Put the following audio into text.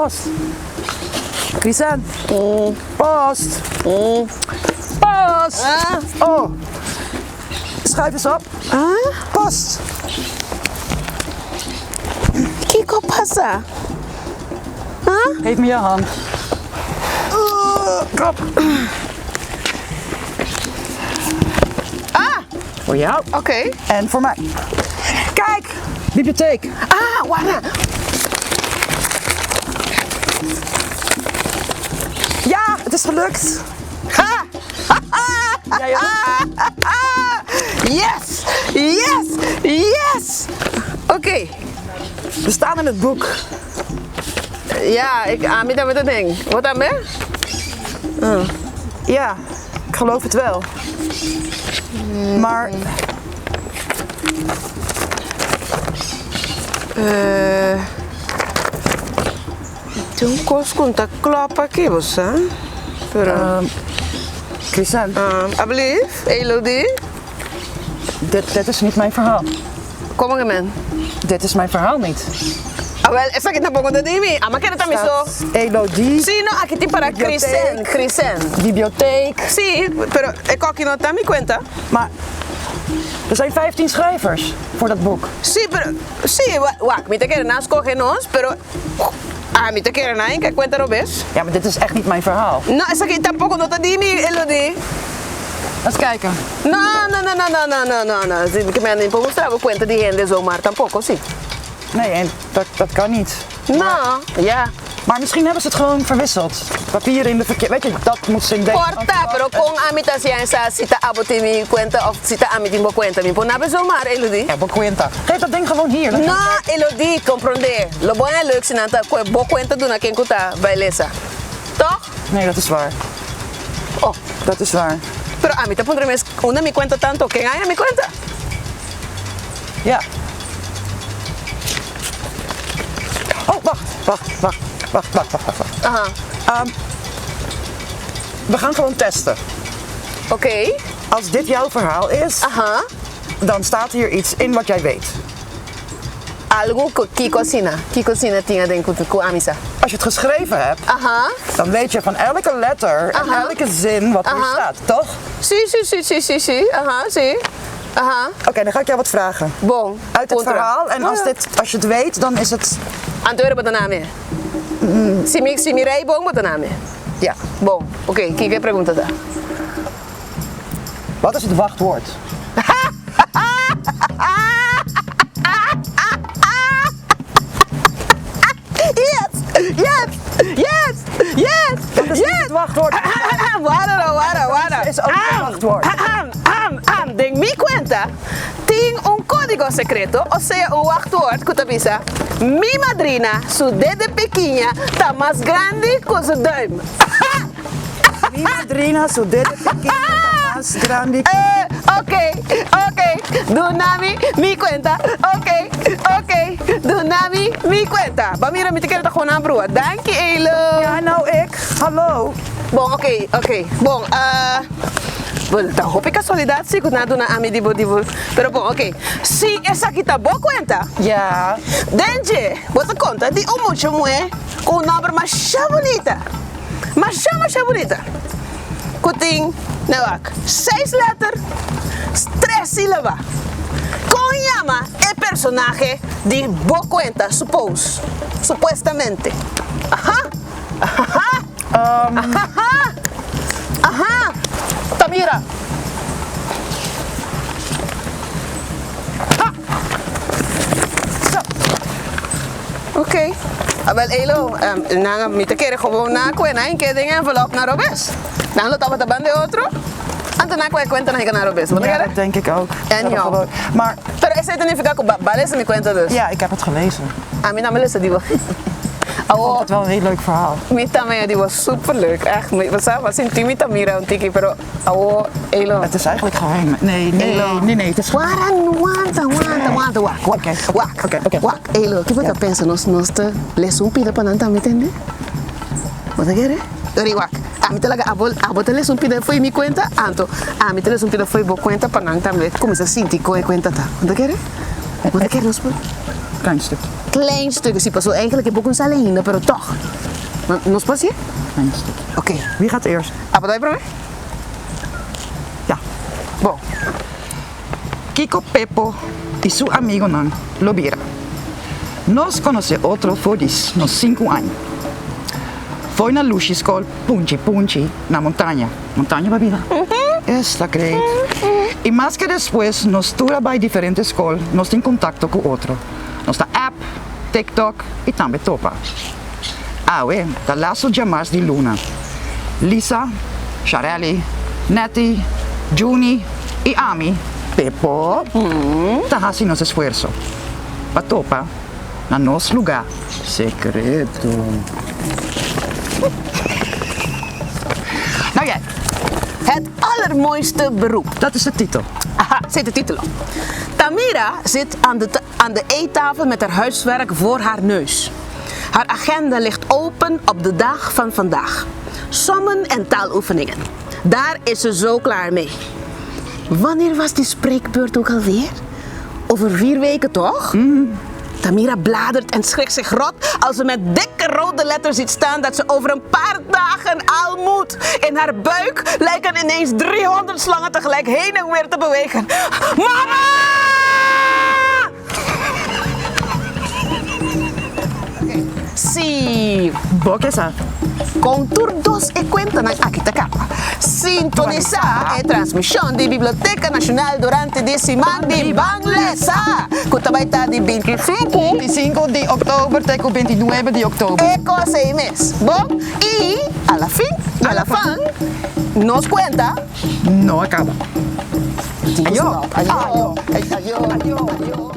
Post. Crisan. Post. Post. Oh. Schuif eens op. Post. Kiko pasa? Geef me je hand. Kom. Ah! Voor jou. Oké. En voor mij. Kijk, bibliotheek. Ah, warda. Ja, het is gelukt. Ha! Jij ook? Yes! Yes! Yes! Oké. We staan in het boek. Ja, ik ami tambe ta den. Bo tambe? Ja, ik geloof het wel. Maar Eh, tin un kos ku no ta klòp aki, bo sa. Pero, Chrisanne, alblief, Elodie. dit, dit is niet mijn verhaal. Komo ke men? Dit is mijn verhaal niet. Awel, esaki tampoco ta di mi. Ama kere ta mi so. Staat Elodie, Si, no, aki tin para Bibliotheek. Chrisen, Chrisen. bibliotheek. Si, pero e koki no ta mi cuenta. Maar er zijn 15 schrijvers voor dat boek. Si, pero, si, wak, mi ta kere nan scoge nos, pero ami ta kere nan ke cuenta robes. Ja, maar dit is echt niet mijn verhaal. No, esaki tampoco no ta di mi, Elodie. Eens kijken. No, no, no, no, no, no, no, no, no. Si, ke mi no por mustra bo cuenta di hende zomaar tampoco, si. Nee, en dat, dat kan niet. No, ja. Maar misschien hebben ze het gewoon verwisseld. Papieren in de verkeer. Weet je, dat moet ze in deze. Por ta, pero con ami ta haci sa si ta abo tin mi cuenta of si ta ami tin bo cuenta. Mi por naba zomaar, Elodie. Ja, bo cuenta. Geef dat ding gewoon hier. No, Elodie, comprende. Lo bo haña leuk si nan ta cu bo cuenta duna ken cu ta bay lesa. Toch? Nee, dat is waar. Oh. Dat is waar. Pero ami ta puntra mes, unda mi cuenta tanto? Ken haña mi cuenta? Ja. Oh, wacht, wacht, wacht, wacht, wacht, wacht, wacht. Aha. We gaan gewoon testen. Oké. Als dit jouw verhaal is, Aha. dan staat hier iets in wat jij weet. Algu ku kiko asina? Kiko asina tin aden ku ku ami sa? Als je het geschreven hebt, Aha. dan weet je van elke letter en elke zin wat hier staat, toch? Si, si, si, si, si, si. Aha, si. Aha. Oké, dan ga ik jou wat vragen. Bon. Uit het Puntra. verhaal en als, dit, als je het weet, dan is het... Anto ora bo ta nami? Si mi, si mi rei bon bo ta nami? Ja. Bon. Oké, kiko e pregunta ta? Wat is het wachtwoord? Yes! Yes! Yes! Yes! Dat is niet het wachtwoord. Wara no, wara, wara. Is ook het wachtwoord. Am, am, am. Den mi cuenta tin un código secreto, o sea un wachtwoord cu ta bisa, Mi madrina su dede pekiña ta mas grandi cu su duim. Mi madrina su dede pekiña ta mas grandi cu. Eh, ok, ok, duna mi mi cuenta, ok, ok, duna mi mi cuenta. Ba mira, mi ta kere ta gewoon nan brua. Danki, Elo. Ja, nou ik. Hallo. Bon, ok, ok. Bon, eh, bueno, ta hopi casualidad si cu nan a duna ami di bo, di bo. Pero bon, ok. Si esaki ta bo cuenta. Ja. Den dje, bo ta conta di un mucha muhe cu un nomber masha bunita. Masha, masha bunita. Cu tin, nou wak, seis letter, tres silaba. Con yama e personahe di bo cuenta, suppose, supuestamente? Aha! Aha! Aha! Aha! Tamira! Ha! Zo. Ok. Awel Elo, nan mi ta kere gewoon na kue nan ke den envelop na robes. Nan lo tabata ban de otro, anto nan kue kuenta nan hika na robes. Bo ta Ja, kere? dat denk ik ook. En jou. Maar Pero esei ta nifica ku ba lesa mi kuenta dus. ja, ik heb het gelezen. Ami tambe lesa di bo. Ik vond het wel een heel leuk verhaal. Mi tambe di bo super leuk. Echt, mi, bo sa, bo sinti mi ta mira un tiki, pero awo Elo. Het is eigenlijk geheim. Nee, nee, Elo. nee, nee. Het is Wara, wanta, wanta, wanta, wak, wak, wak, oké. wak. Elo, ki bo ta pensa nos nos ta lesa un pida pa nan tambe tende? Bo ta kere? Dori wak, ami ta laga abo, abo ta lesa un pida fo'i mi kuenta, anto ami ta lesa un pida fo'i bo kuenta pa nan tambe kuminsa sinti kon e kuenta ta. Bo ta kere? Bo ta kere nos por? Klein stukje. Klein stukje, si paso eigenlijk e boek sale ainda, pero toch. Nos por hacié? Klein stukje. Oké. Wie gaat eerst? Abo ta promé? Ja. Bon. Kiko Pepo i su amigonan lo bira. Nos konosé otro for di nos sinku aña. Fo'i na Lushi Skol Punchi Punchi na Montaña. Montaña pa bida. Esta great. I maske despues nos tur a bai diferente skol, nos tin kontakto ku otro. Nos ta app, TikTok i tambe topa. Awe ta lastu djamars di luna. Lisa, Sharelly, Netty, Juni i ami, Pepo, ta hasi nos esfuerso pa topa na nos lugá sekreto. Nou jij. Het allermooiste beroep. Dat is de titel. Aha, zit de título. Tamira zit aan de eettafel met haar huiswerk voor haar neus. Haar agenda ligt open op de dag van vandaag. Sommen en taaloefeningen. Daar is ze zo klaar mee. Wanneer was die spreekbeurt ook alweer? Over 4 weken toch? Tamira bladert en schrikt zich rot als ze met dikke rode letters ziet staan dat ze over een paar dagen al moet. In haar buik lijken ineens 300 slangen tegelijk heen en weer te bewegen. Mama! Si. Bo ke sa. Kon tur dos e kuentanan aki ta kaba. Sintonisá e transmishon di Biblioteka Nashonal durante di siman di Ban Lesa. Ku ta bai ta di 25 25 di òktober te ku 29 di òktober. E kos ei mes. Bon, i a la fin, a la fan, nos kuenta. No a kaba. Ayo. Ayo. Ayo. Ayo. Ayo.